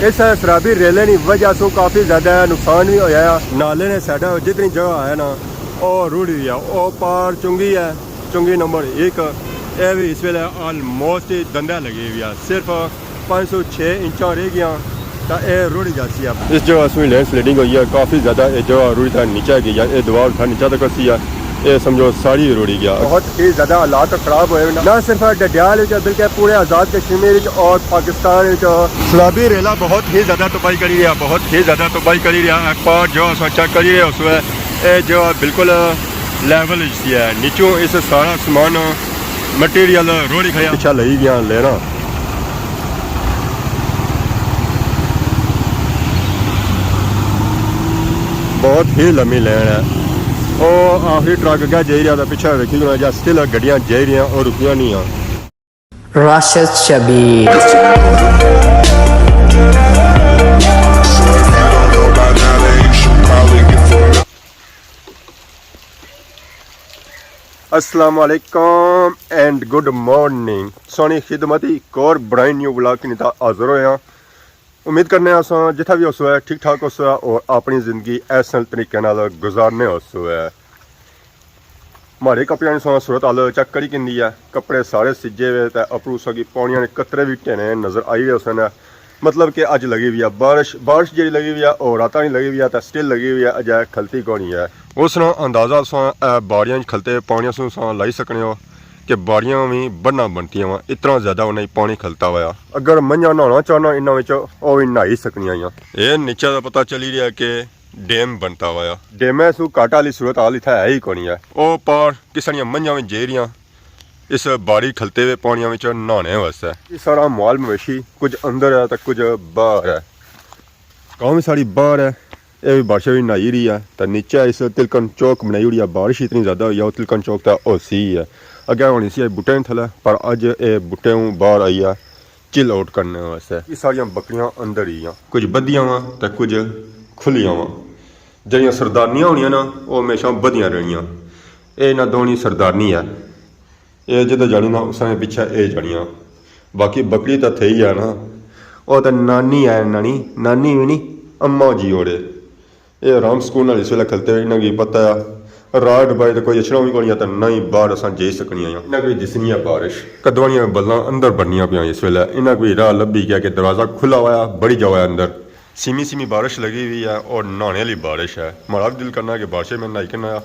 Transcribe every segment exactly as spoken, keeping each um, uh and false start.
اس سرابی ریلے نی وجہ سوں کافی زیادہ نقصان وی ہویا ہے۔ نالے نے سائیڈا جتنی جگہ ہے نا، او رڑی ہوئی ہے۔ او پار چنگی ہے، چنگی نمبر ایک۔ اے وی اس ویلے آلموسٹ دندے لگی ہوئی ہے، صرف پانچ سو چھ انچاں رہ گیاں تاں اے رڑی جاسی ہے۔ اس جگہ سوئی لینڈ سلائیڈنگ ہوئی ہے، کافی زیادہ اے جگہ رڑی تے نیچے گئی ہے۔ اے دیوار اتھا نیچے تک اسی ہے، اے سمجھو ساری رڑی گیا۔ بہت ہی زیادہ حالات خراب ہوئے ہوئے، نہ صرف ڈڈیال وچ بلکہ پورے آزاد کشمیر وچ اور پاکستان وچ۔ سرابی ریلا بہت ہی زیادہ تباہی کری رہیا، بہت ہی زیادہ تباہی کری رہیا۔ ایک پار جو اساں چیک کری رہے اس ویلے، اے جو بالکل لیول اچ سی ہے، نیچوں اس سارا سامان مٹیریل روڑی کھڑیا۔ پچھا لئی گیا لینا۔ بہت ہی لمبی لین ہے۔ او آخری ٹرک اگے جائی رہیا تھا، پچھے ویکھی گیا جا سٹل گڈیاں جائی رہیاں اور رکیاں نہیں ہیں۔ راشد شبیر۔ السلام علیکم اینڈ گڈ مارننگ۔ سونی خدمت ایک اور برائن نیو ولاگ کی نتا حاضر ہویا۔ امید کرنے آں اساں جتھا بھی ہوسو ہے، ٹھیک ٹھاک ہوسو ہے اور اپنی زندگی احسن طریقے نال گزارنے ہوسو ہے۔ مہاڑے کپڑیاں نی ساں صورت حال چیک کری کندی ہے، کپڑے سارے سجے ہوئے تے اپروں ساں کی پانیاں نے قطرے بھی ٹھینے نظر آئی رہے ہوسن۔ مطلب کہ اج لگی ہوئی ہے بارش، بارش جیڑی لگی ہوئی ہے او راتاں نی لگی ہوئی ہے تے سٹل لگی ہوئی ہے، اجے کھلتی کونی ہے۔ اس نا اندازہ ساں اے باڑیاں وچ کھلتے پانیاں سوں ساں لائی سکنے ہو کہ باڑیاں وی بننا بنتیاں وا، اتنا زیادہ انہاں وچ پانی کھلتا ہویا۔ اگر منجھاں نہانا چاہنا انہاں وچ، او وی نہائی سکنیاں ہیاں۔ اے نیچے دا پتہ چلی رہیا کہ ڈیم بنتا ہویا۔ ڈیمے سوں گھاٹا آلی صورت حال اتھا ہے ہی کونی ہے۔ او پار کسانیاں منجھاں وچ جائی رہیاں اس باڑی کھلتے ہوئے پانیاں وچ نہانے واسطے۔ اے سارا مال مویشی کچھ اندر ہے تے کچھ باہر ہے۔ گاؤں وی ساڑی باہر ہے، اے وی بارشاں وچ نہائی رہی ہے۔ تے نیچے اس تلکن چوک بنائی اوڑی ہے، بارش اتنی زیادہ ہوئی ہے، او تلکن چوک تے ہوسی ہے۔ اگے ہونی سی اے بوٹے نے تھلے، پر اج اے بوٹے ہوں باہر آئی ہے چل آؤٹ کرنے واسطے۔ اے ساریاں بکریاں اندر ہی ہیں، کچھ بدھیاں واں تے کچھ کھلیاں واں۔ جیڑیاں سردارنیاں ہونیاں نا، او ہمیشہ بدھیاں رہنیاں۔ اے انہاں دونی سردارنی ہے۔ اے جدھر جانی نا، اس نے پچھے اے جانیاں۔ باقی بکری تاں تھئی ہے نا، او تاں نانی ہے، نانی، نانی وی نی، اماں جی اوڑے۔ اے آرام سکون نال اس ویلے کھلتے ہوئے، انہاں کی پتہ ہے، راہ ڈبائی تے کوئی اچھنا وی کونی ہے، تاں نہ ہی باہر اساں جائی سکنی آں۔ انہاں کی دسنی ہے بارش، کدواں نیاں بلاں اندر بڑنیاں پیاں اس ویلے۔ انہاں کی راہ لبھی گیا کہ دروازہ کھلا ہویا، بڑی جاؤ ہے اندر۔ سیمی سیمی بارش لگی ہوئی ہے اور نہانے والی بارش ہے۔ مہاڑا وی دل کرنا کہ بارشیں میں نہائی کناں۔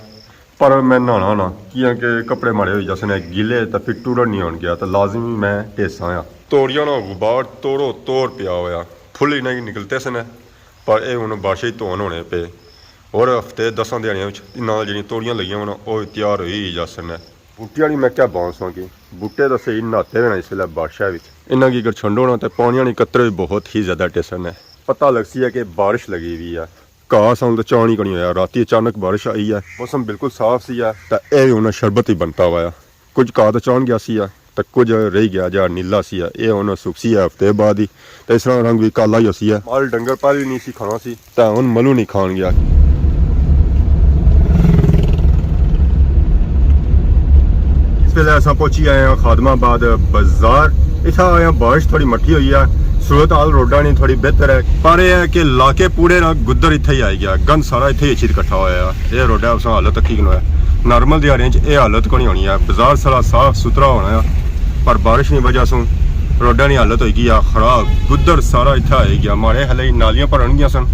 پر میں نہانا نا، کیاں کہ کپڑے ماڑے ہوئی جاسن گیلے تے پھر ٹرن نہیں ہون گیا، تے لازمی میں ٹیساں آں۔ توڑیاں نا غبار توڑو توڑ پیا ہویا، پھل انہاں کی نکلتے سن، پر اے ہن بارشیں ہی دھون ہونے پے۔ اور ہفتے دساں دیہاڑیاں وچ انہاں نال جیڑیاں توڑیاں لگیاں ہونا، او تیار ہوئی ہی جاسن۔ بوٹیاں نی میں کیا بانساں کی، بوٹے تاں صحیح نہاتے ہوئے نا اس ویلے بارشاں وچ۔ انہاں کی اگر چھنڈو نا تے پانیاں نے قطرے وی بہت ہی زیادہ ٹیسن ہے۔ پتہ لگسی ہے کہ بارش لگی ہوئی ہے۔ گھاہ ساں تے چاں نہیں کنی ہویا، راتی اچانک بارش آئی ہے، موسم بالکل صاف سی ہے، تے اے ہن شربت ہی بنتا ہوا ہے۔ کچھ گھاہ تے چاں گیا سی ہے، تے کچھ رہی گیا جا نیلا سی ہے، اے ہن سکسی ہے ہفتے بعد ہی، تے اس طرح رنگ وی کالا ہی ہوسی ہے۔ مال ڈنگر پہلے نہیں سی کھانا سی، تے ہن ملو نہیں کھان گیا۔ اس ویلے اساں پہنچی آئے ہاں خادم آباد بازار۔ اتھا آئے ہاں، بارش تھوڑی مٹھی ہوئی ہے، صورت حال روڈاں نی تھوڑی بہتر ہے، پر اے ہے کہ علاقے پورے نا گدر اتھے ہی آئی گیا، گند سارا اتھے ہی اچھی اکٹھا ہویا ہے۔ اے روڈا اساں حالت تکی کنو ہے، نارمل دیہاڑیاں چ اے حالت کونی ہونی ہے، بازار سارا صاف ستھرا ہونا ہے، پر بارش نی وجہ سوں روڈاں نی حالت ہوئی گئی ہے خراب، گدر سارا اتھا آئی گیا، ماڑے ہلے نالیاں بھرن گیاں سن،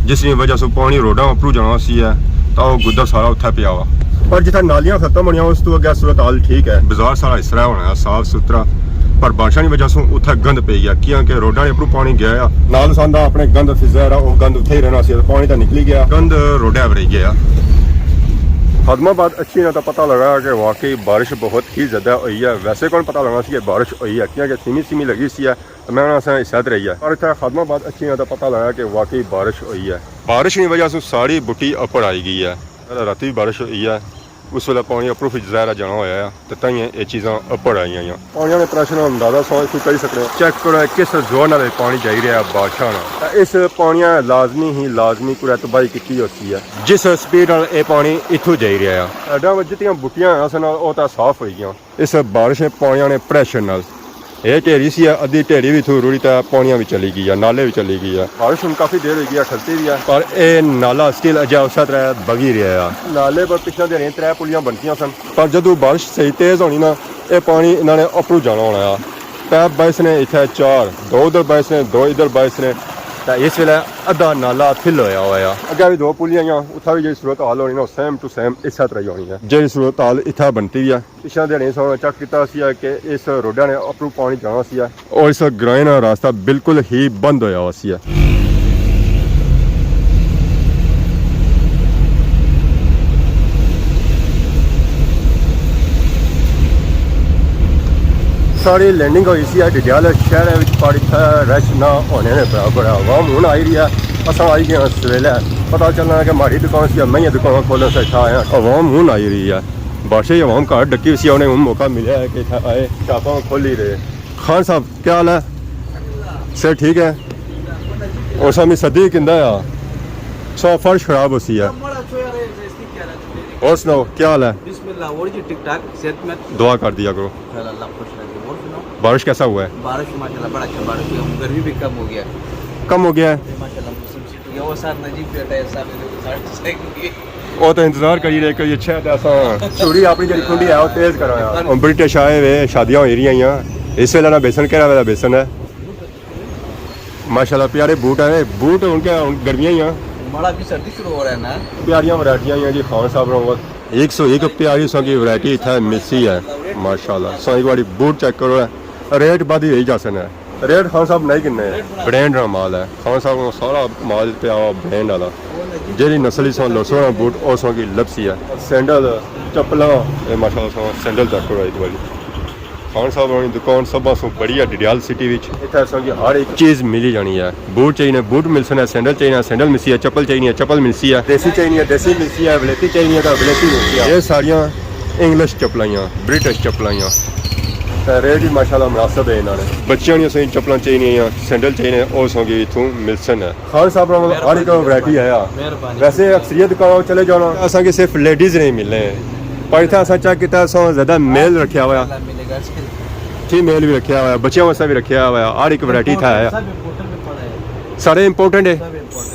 جس نی وجہ سوں پانی روڈاں اپروں جانا سی ہے، تاں او گدر سارا اتھا پیا ہوا۔ پر جتھا نالیاں ختم ہونیاں، اس تو اگے صورت حال ٹھیک ہے۔ بازار سارا اس طرح ہونا ہے، صاف ستھرا، پر بارشاں نی وجہ سوں اتھا گند پئی گیا، کیاں کہ روڈاں نے اپروں پانی گیا ہے۔ نال ساندا اپنے گند فضا رہا، او گند اتھے ہی رہنا سی، پانی تاں نکلی گیا، گند روڈے پر رہی گیا۔ خادم آباد اچھی نا تاں پتہ لگا کہ واقعی بارش بہت ہی زیادہ ہوئی ہے۔ ویسے کون پتہ لگنا سی کہ بارش ہوئی ہے، کیاں کہ سیمی سیمی لگی سی ہے۔ میں انہاں سے حصہ رہی ہے، پر اتھا خادم آباد اچھی نا تاں پتہ لگا کہ واقعی بارش ہوئی ہے۔ بارش نی وجہ سوں ساری بٹی اپر آئی گئی ہے۔ پہلے راتی بھی بارش ہوئی ہے، اس ویلے پانی اپروں پھر ظاہر ہے جانا ہویا ہے، تے تائیں اے چیزاں اپر آئی آئیاں۔ پانیاں نے پریشر نا اندازہ ساں اتھوں کری سکنے ہو۔ چیک کرو، اے کس زور نال اے پانی جائی رہیا بارشاں نال۔ تے اس پانیاں لازمی ہی لازمی کوئی تباہی کیتی ہوسی ہے۔ جس سپیڈ نال اے پانی اتھوں جائی رہیا ہے۔ سائیڈاں وچ جتنیاں بٹیاں ہیں، اساں نال او تاں صاف ہوئی گیاں۔ اس بارش نے پانیاں نے پریشر نال اے ڈھیری سی ہے، ادھی ڈھیری وی اتھوں رڑی تے پانیاں وچ چلی گئی ہے، نالے وچ چلی گئی ہے۔ بارش ہن کافی دیر ہوئی گئی ہے، کھلتی وی ہے، پر اے نالا سٹل اجا اسے طرح بگی رہیا ہے۔ نالے پر پچھلے دنیں ترے پلیاں بنتیاں سن، پر جدوں بارش صحیح تیز ہونی نا، اے پانی انہاں نے اپروں جانا ہونا ہے۔ پیپ بائے نے اتھے چار، دو ادھر بائے نے، دو ادھر بائے نے، تے اس ویلے ادھا نالا فل ہویا ہوا ہے۔ اگے وی دو پلیاں آئیاں، اتھا وی جیہڑی صورت حال ہونی نا، سیم ٹو سیم اسے طرح ہی ہونی ہے، جیہڑی صورت حال اتھا بنتی ہے۔ پچھلے دنیں اساں چیک کیتا سی کہ اس روڈا نے اپروں پانی جانا سی، اور اس گرائیں نا راستہ بالکل ہی بند ہویا ہوا سی۔ ساڑی لینڈنگ ہوئی سی ڈڈیال شہر وچ، پر اتھا رش نہ ہونے نے برابر ہے۔ عوام ہن آئی رہی ہے، اساں آئی گئے ہاں سویلے۔ پتہ چلنا کہ ماڑی دکان سی، میں یہ دکان کھولنا سے اتھا آیا۔ عوام ہن آئی رہی ہے، بادشاہی عوام گھر ڈکی ہوئی سی، انہیں ہن موقع ملیا ہے کہ اتھا آئے، شاپاں کھولی رہے۔ خان صاحب، کیا حال ہے؟ صحت ٹھیک ہے؟ اور سامی سدی کندا آ؟ سو فرش خراب ہو سی ہے۔ اور سناؤ، کیا حال ہے؟ بسم اللہ، اور جی ٹھیک ٹھاک، صحت مند؟ دعا کر دیا کرو۔ انشاءاللہ، اللہ خوش رکھے۔ اور سناؤ؟ بارش کیسا ہوا ہے؟ بارش ماشاءاللہ بڑا اچھا بارش ہوا، گرمی بھی کم ہو گیا ہے۔ کم ہو گیا ہے؟ ماشاءاللہ، موسم سیٹ ہو گیا۔ وہ ساتھ نجیب بیٹھا ہے، ساتھ میں ساڑے سائیکل کی۔ وہ تو انتظار کری رہے کہ یہ چھ تے اساں چوڑی اپنی جڑی کھنڈی ہے، وہ تیز کرا۔ ہن برٹش آئے ہوئے، شادیاں ہوئی رہی ہیں۔ اس ویلے نا بیسن کہڑا ویلا بیسن ہے؟ ماشاءاللہ، پیارے بوٹ ہیں، بوٹ ہن کیا، ہن گرمیاں ہی ہیں۔ ماڑا بھی سردی شروع ہو رہا ہے نا۔ پیاریاں ورائٹیاں ہیں جی، خان صاحب ہوراں کول۔ ایک سو ایک پیاری ساں کی ورائٹی اتھا ملسی ہے۔ ماشاءاللہ، ساں ایک باری بوٹ چیک کرو ہے۔ ریٹ بعد ہی ہوئی جاسن ہے۔ ریٹ خان صاحب نہیں کنے؟ برانڈ نا مال ہے۔ خان صاحب کو سارا مال پیا ہوا برانڈ والا۔ جیڑی نسل ہی ساں لوسو نا بوٹ، او ساں کی لبسی ہے۔ سینڈل، چپلاں، اے ماشاءاللہ ساں سینڈل چیک کرو ایک باری۔ خان صاحب ہونی دکان سبھا سوں بڑی ہے ڈڈیال سٹی وچ۔ اتھے اساں کی ہر ایک چیز ملی جانی ہے۔ بوٹ چاہیے، بوٹ ملسن ہے، سینڈل چاہیے، سینڈل ملسی ہے، چپل چاہیے، چپل ملسی ہے، دیسی چاہیے، دیسی ملسی ہے، بلیتی چاہیے تو بلیتی ملسی ہے۔ یہ ساریاں انگلش چپلاں ہیاں، برٹش چپلاں ہیاں۔ تے ریٹ بھی ماشاءاللہ مناسب ہے انہاں نے۔ بچیاں نی اساں کی چپلاں چاہیے، سینڈل چاہیے، او اساں کی اتھوں ملسن ہے۔ خان صاحب ہر ایک ورائٹی ہے۔ مہربانی۔ ویسے اکثریت دکانوں چلے جانا، اساں کی صرف لیڈیز نہیں ملنے، پر اتھا اساں چیک کیتا، اساں زیادہ میل رکھیا ہوا۔ ملے گا۔ فیمیل بھی رکھیا ہوا، بچیاں واسطے بھی رکھیا ہوا، ہر ایک ورائٹی اتھا ہے۔ سب امپورٹڈ بھی پڑا ہے۔ سارے امپورٹڈ ہے۔ سب امپورٹڈ۔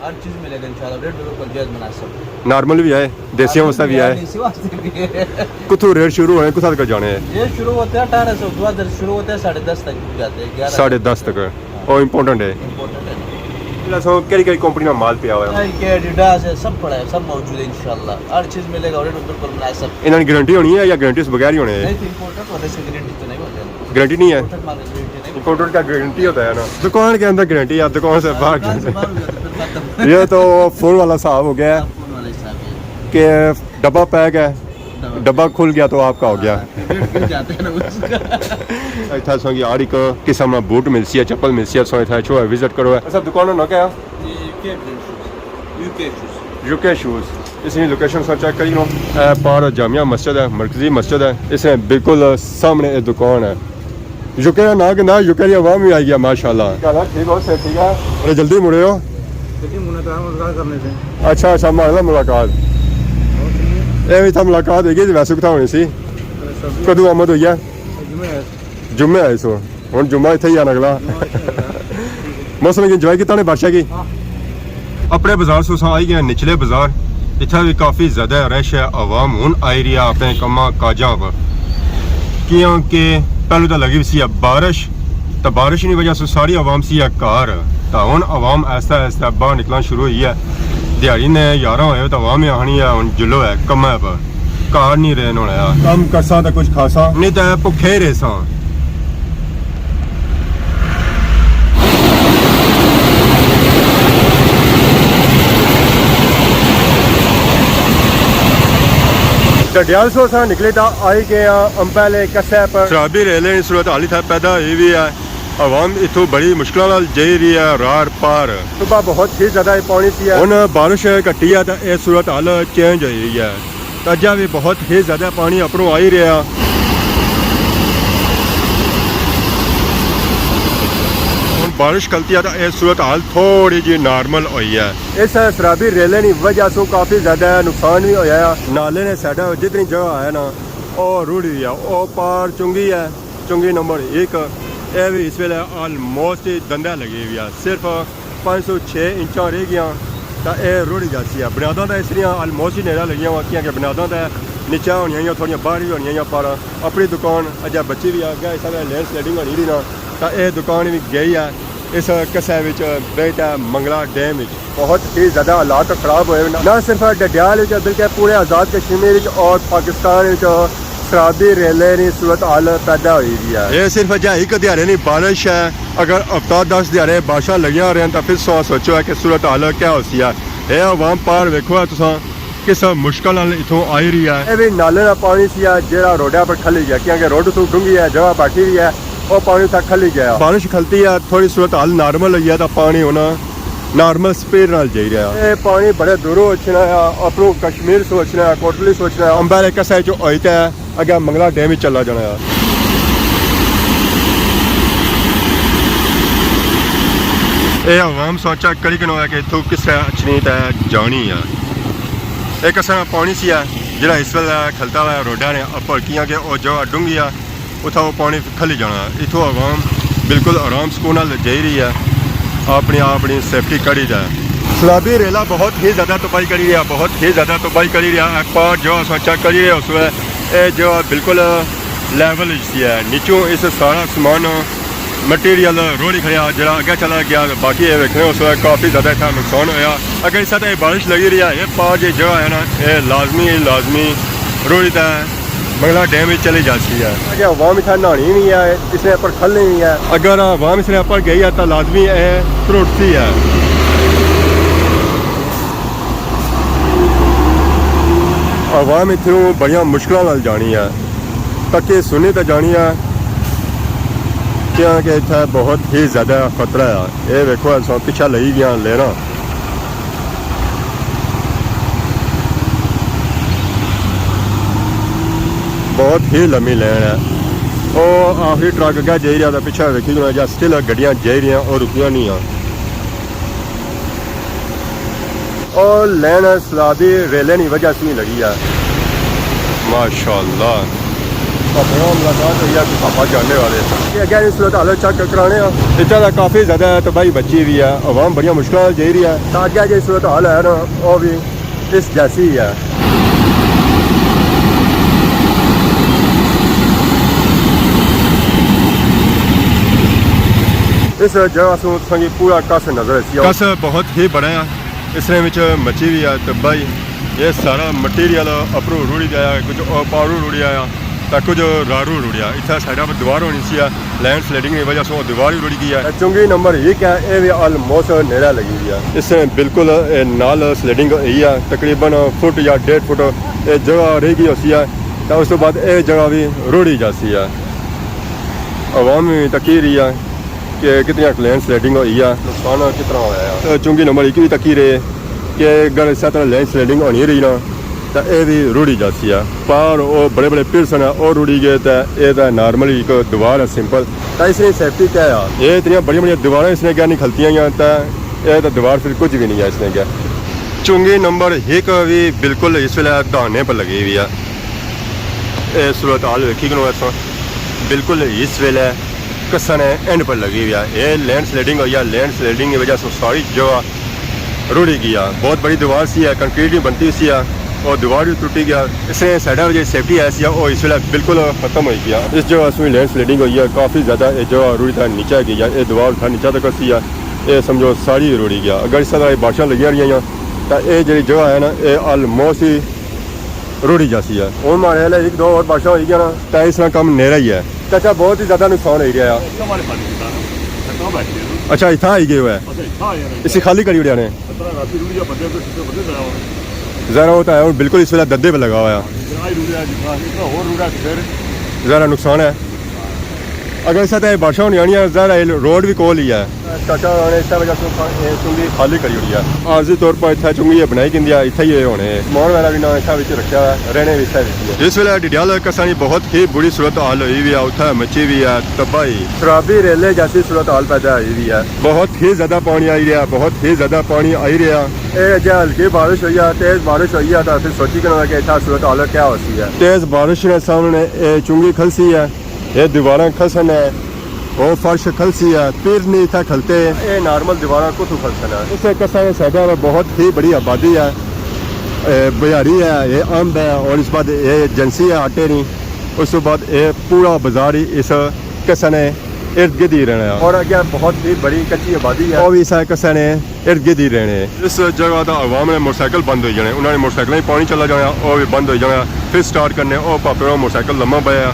ہر چیز ملے گا انشاءاللہ، ریٹ بالکل جائز مناسب۔ نارمل بھی ہے، دیسیاں واسطے بھی ہے۔ دیسی واسطے بھی ہے۔ کتھوں ریٹ شروع ہونے، کتھا تک جانے ہیں؟ یہ شروع ہوتے ہیں اٹھارہ سو، دو ہزار شروع ہوتے ہیں، ساڑھے دس تک جاتے ہیں، گیارہ۔ ساڑھے دس تک۔ او امپورٹنٹ ہے۔ امپورٹنٹ ہے۔ جیڑا سو کیڑی کیڑی کمپنی نا مال پیا ہوا ہے؟ نائکی ہے، ایڈیڈاس ہے، سب پڑا ہے، سب موجود ہے انشاءاللہ۔ ہر چیز ملے گا، ریٹ بالکل مناسب۔ انہاں نی گارنٹی ہونی ہے یا گارنٹی بغیر ہی ہونے ہیں؟ نہیں، تو امپورٹنٹ ہونے سے گارنٹی تو نہیں ہوتے۔ گارنٹی نہیں ہے؟ امپورٹنٹ مال کی گارنٹی نہیں۔ امپورٹنٹ کا گارنٹی ہوتا ہے نا؟ دکان کے اندر گارنٹی ہے، دکان سے باہر۔ باہر سے باہر ہو جاتے، پھر ختم۔ یہ تو فون والا حساب ہو گیا ہے۔ ہاں، فون والا حساب ہے۔ کہ ڈبہ پیک ہے، ڈبہ کھل گیا تو آپ کا ہو گیا۔ ریٹ گر جاتے ہیں نا اس کا۔ اتھا سو کی ہر ایک قسم نا بوٹ ملسی ہے، چپل ملسی ہے، سو اتھا چھو وزٹ کرو ہے۔ اچھا، دکان نا نام کیا ہے؟ یو کے برانڈ شوز۔ یو کے شوز۔ یو کے شوز۔ اس کی لوکیشن سو چیک کری لو۔ اے پار جامع مسجد ہے، مرکزی مسجد ہے، اس نے بالکل سامنے ایک دکان ہے۔ یو کے نا نام کہنا، یو کے دی عوام بھی آئی گیا، ماشاءاللہ۔ کیا حال ہے؟ ٹھیک ہو؟ صحت ٹھیک ہے؟ بڑے جلدی مڑے ہو؟ جلدی مڑنا تو ہے، ملاقات کرنے سے۔ اچھا، اچھا، ماڑے نال ملاقات۔ اور سنائیے۔ اے وی تھا ملاقات ہوئی گئی، ویسے کتھا ہونی سی؟ سب کدوں آمد ہوئی ہے؟ جمعے آئے۔ جمعے آئے سو۔ ہن جمعہ اتھے ہی آنا اگلا۔ جمعہ اتھے ہی آنا۔ موسم کی انجوائے کیتا نے بادشاہ کی؟ ہاں۔ اپنے بازار سو اساں آئی گئے نچلے بازار۔ اتھا بھی کافی زیادہ رش ہے، عوام ہن آئی رہی ہے اپنے کماں کاجاں پر، کیونکہ پہلو تو لگی ہوئی سی ہے بارش، تو بارش کی وجہ سے ساری عوام سی ہے گھر، تو ہن عوام آہستہ آہستہ باہر نکلنا شروع ہوئی ہے۔ دیہاڑی نے یارہ ہوئے تو عوام ہی آخنی ہے ہن جلو ہے کماں پر۔ گھر نہیں رہن ہونا یار۔ کم کرساں تے کچھ کھاساں، نہیں تے بھکھے ہی رہساں۔ ڈڈیال سو اساں نکلے تاں آئی گئے آں امبے آلے قصے پر۔ سرابی ریلے نی صورت حال اتھا پیدا ہوئی وی ہے۔ عوام اتھوں بڑی مشکلاں نال جائی رہی ہے رار پار۔ صبح بہت ہی زیادہ پانی سی ہے۔ ہن بارش گھٹی ہے تے اے صورت حال چینج ہوئی ہوئی ہے۔ اجے وی بہت ہی زیادہ پانی اپروں آئی رہیا۔ ہن بارش کھلتی ہے تے اے صورت حال تھوڑی جی نارمل ہوئی ہے۔ اس سرابی ریلے نی وجہ سوں کافی زیادہ نقصان وی ہویا ہے۔ نالے نے سائیڈاں جتنی جگہ ہے نا، او رڑی ہوئی ہے، او پار چنگی ہے۔ چنگی نمبر ایک، اے وی اس ویلے آلموسٹ دندے لگی ہوئی ہے، صرف پانچ سو چھ انچاں رہ گیاں تاں اے رڑی جاسی ہے۔ بنیاداں تاں اس دیاں آلموسٹ ہی نیڑے لگیاں وا، کیاں کہ بنیاداں تاں نیچے ہونیاں یا تھوڑیاں باہر وی ہونیاں یا، پر اپنی دکان اجے بچی وی ہے، اگے اس طرح لینڈ سلائڈنگ ہونی رہی نا، تاں اے دکان وی گئی ہے۔ اس قصے وچ بیت ہے منگلا ڈیم وچ۔ بہت ہی زیادہ حالات خراب ہوئے ہوئے۔ نہ صرف ڈڈیال وچ بلکہ پورے آزاد کشمیر وچ اور پاکستان وچ سرابی ریلے نی صورت حال پیدا ہوئی ہوئی ہے۔ اے صرف اجے ہک دیہاڑے نی بارش ہے، اگر ہفتہ دس دیہاڑے بارشاں لگیاں رہن تاں پھر سو سوچو ہے کہ صورت حال کیا ہوسی ہے۔ اے عوام پار ویکھو ہے تساں، کس مشکل نال اتھوں آئی رہی ہے۔ اے وی نالے نا پانی سی ہے جیڑا روڈا پر کھلی گیا، کیونکہ روڈ اتھوں ڈونگھی ہے، جگہ باقی وی ہے، او پانی اتھا کھلی گیا۔ بارش کھلتی ہے، تھوڑی صورت حال نارمل ہوئی ہے تاں پانی ہن نارمل سپیڈ نال جائی رہیا۔ اے پانی بڑے دوروں اچھنا ہے، اپروں کشمیر سوں اچھنا ہے، کوٹلی سوں اچھنا ہے، امبالہ قصے چوں ہوئی تے اگے منگلا ڈیم وچ چلا جانا ہے۔ اے عوام سوچا کری کنو ہے کہ اتھوں کس طرح اچھنی تے جانی ہے۔ اے قصے نا پانی سی ہے جڑا اس ویلے کھلتا ہوا ہے روڈا نے اپر، کیاں کہ او جگہ ڈونگھی ہے۔ اتھا وہ پانی کھلی جانا۔ اتھوں عوام بالکل آرام سکون نال جائی رہی ہے، اپنی اپنی سیفٹی کری رہا ہے۔ سرابی ریلا بہت ہی زیادہ تباہی کری رہا، بہت ہی زیادہ تباہی کری رہا۔ ایک پار جو اساں چیک کری رہے اس ویلے، اے جو بالکل لیول اچ سی ہے، نیچوں اس سارا سامان مٹیریل روڑی کھڑیا، جڑا اگے چلا گیا۔ باقی اے ویکھنے اس ویلے کافی زیادہ اتھا نقصان ہویا۔ اگر اس طرح بارش لگی رہی ہے، اے پار جے جگہ ہے نا، اے لازمی لازمی روڑی تے منگلا ڈیم وچ چلی جاسی ہے۔ اگر عوام اتھا نہانی وی ہے، اس نے اپر کھلنی وی ہے۔ اگر عوام اس نے اپر گئی ہے تاں لازمی اے ترٹسی ہے۔ عوام اتھوں بڑیاں مشکلاں نال جانی ہے، تکے سنی تے جانی ہے، کیاں کہ اتھا بہت ہی زیادہ خطرہ ہے۔ اے ویکھو، اساں پچھا لئی گیاں لینا۔ بہت ہی لمبی لین ہے۔ او آخری ٹرک اگے جائی رہیا تھا، پچھے ویکھی جانا جا، سٹل گڈیاں جائی رہیاں، او رکیاں نہیں آں۔ او لین سرابی ریلے نی وجہ سے ہی لگی ہے۔ ماشاءاللہ۔ اپنا ملاقات ہوئی ہے، کوئی پاپا جاننے والے۔ یہ اگے نی صورت حال چیک کرانے ہاں۔ اتنا دا کافی زیادہ تباہی بچی ہوئی ہے، عوام بڑیاں مشکلات جائی رہی ہے۔ تاں اگے جی صورت حال ہے نا، وہ بھی اس جیسی ہی ہے۔ اس جگہ سوں تساں کی پورا کس نظر اسی۔ کس بہت ہی بڑا ہے۔ اس نے وچ مچی ہوئی ہے تباہی۔ یہ سارا مٹیریل اپروں رڑی گیا، کچھ پاروں رڑی آیا، تے کچھ راروں رڑیا۔ اتھا سائیڈاں پر دیوار ہونی سی ہے، لینڈ سلائڈنگ کی وجہ سے وہ دیوار ہی رڑی گئی ہے۔ چنگی نمبر ایک ہے، اے بھی آلموسٹ نیڑا لگی ہوئی ہے۔ اس نے بالکل، اے، نال سلائڈنگ ہوئی ہے، تقریباً فٹ یا ڈیڑھ فٹ اے جگہ رہ گئی ہوسی ہے، تے اس تو بعد اے جگہ بھی رڑی جاسی ہے۔ عوام بھی تکی رہی ہے کہ کتنی لینڈ سلائڈنگ ہوئی ہے، نقصان کتنا ہویا ہے۔ تے چنگی نمبر ایک بھی تکی رہے کہ اگر اس طرح لینڈ سلائڈنگ ہونی رہی نا، تے اے بھی رڑی جاسی ہے۔ پار او بڑے بڑے پلر سن، او رڑی گئے، تے اے تے نارملی ایک دیوار ہے سمپل۔ تے اس نے سیفٹی کیا ہے؟ اے اتنی بڑی بڑی دیواراں اس نے کیا نہیں کھلتیاں یا، تے اے تے دیوار پھر کچھ بھی نہیں ہے اس نے کیا۔ چنگی نمبر ایک بھی بالکل اس ویلے دھانے پر لگی ہوئی ہے۔ اے صورت حال ویکھی کنو ایسا، بالکل اس ویلے کساں نے اینڈ پر لگی ہوئی ہے۔ اے لینڈ سلائڈنگ ہوئی ہے، لینڈ سلائڈنگ کی وجہ سے ساری جگہ رڑی گیا۔ بہت بڑی دیوار سی ہے، کنکریٹ نہیں بنتی سی ہے، اور دیوار بھی ٹوٹی گیا۔ اس نے سائیڈاں وچ سیفٹی ہے سی، وہ اس ویلے بالکل ختم ہوئی گیا۔ اس جگہ سوئی لینڈ سلائڈنگ ہوئی ہے، کافی زیادہ یہ جگہ رڑی تھا نیچے گئی ہے۔ یہ دیوار تھا نیچے تک سی ہے، یہ سمجھو ساری رڑی گیا۔ اگر اس طرح بارشاں لگیاں رہیاں، تو یہ جڑی جگہ ہے نا، یہ آلموسٹ ہی رڑی جاسی ہے۔ ہن ماڑے والے ایک دو اور بارشاں ہوئی گیا نا، تے اس طرح کم نیرا ہی ہے۔ چاچا، بہت ہی زیادہ نقصان ہوئی رہا ہے۔ اچھا، اتھا آئی گئے ہوئے۔ اسی خالی کری اڑیا نے۔ ذرا وہ تو ہے، ہن بالکل اس ویلے دندے پہ لگا ہوا ہے۔ ذرا نقصان ہے۔ اگر اس طرح بارشاں ہونی آنی ہے، ظاہر ہے روڈ بھی کول ہی ہے۔ چاچا ہوراں نے اس وجہ سے اے چنگی خالی کری ہوئی ہے۔ عارضی طور پر اتھا چنگی یہ بنائی گندی ہے، اتھا ہی یہ ہونے۔ سامان وغیرہ بھی نہ اتھا وچ رکھیا ہے، رہنے بھی اتھا وچ ہی ہے۔ اس ویلے ڈڈیال کسانی بہت ہی بری صورت حال ہوئی ہوئی ہے، اتھا مچی ہوئی ہے تباہی۔ سرابی ریلے جیسی صورت حال پیدا ہوئی ہوئی ہے۔ بہت ہی زیادہ پانی آئی رہیا، بہت ہی زیادہ پانی آئی رہیا۔ اے جے ہلکی بارش ہوئی ہے، تیز بارش ہوئی ہے، تو پھر سوچی کنو کہ اتھا صورت حال کیا ہوسی ہے۔ تیز بارش نے سامنے اے چنگی کھلسی ہے۔ یہ دیواراں کھسن ہے، وہ فرش کھلسی ہے، پھر نہیں اتھا کھلتے۔ یہ نارمل دیواراں کتھوں کھلسن ہے؟ اس کساں نے سائیڈ ہے، بہت ہی بڑی آبادی ہے، اے، بیہاری ہے، یہ امب ہے، اور اس بعد یہ ایجنسی ہے آٹے نی۔ اس تو بعد یہ پورا بازار ہی اس کساں نے ارد گرد ہی رہنا ہے۔ اور اگے بہت ہی بڑی کچی آبادی ہے، وہ بھی اس کساں نے ارد گرد ہی رہنے۔ اس جگہ دا عوام نے موٹرسائیکل بند ہوئی جانے، انہاں نے موٹرسائیکلاں ہی پانی چلا جانا، وہ بھی بند ہوئی جانا، پھر سٹارٹ کرنے، وہ پاپے وہ موٹرسائیکل لمبا پایا،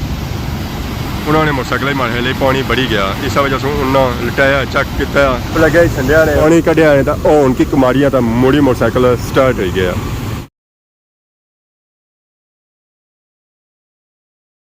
انہاں نے موٹرسائیکل ہی مارے لے پانی بڑی گیا، اس وجہ سے انہاں لٹایا، چیک کیتا، لگا ہی چھنڈیا نے پانی کڈیا نے، تو وہ ان کی کماریاں تا مڑی موٹرسائیکل سٹارٹ ہوئی گیا۔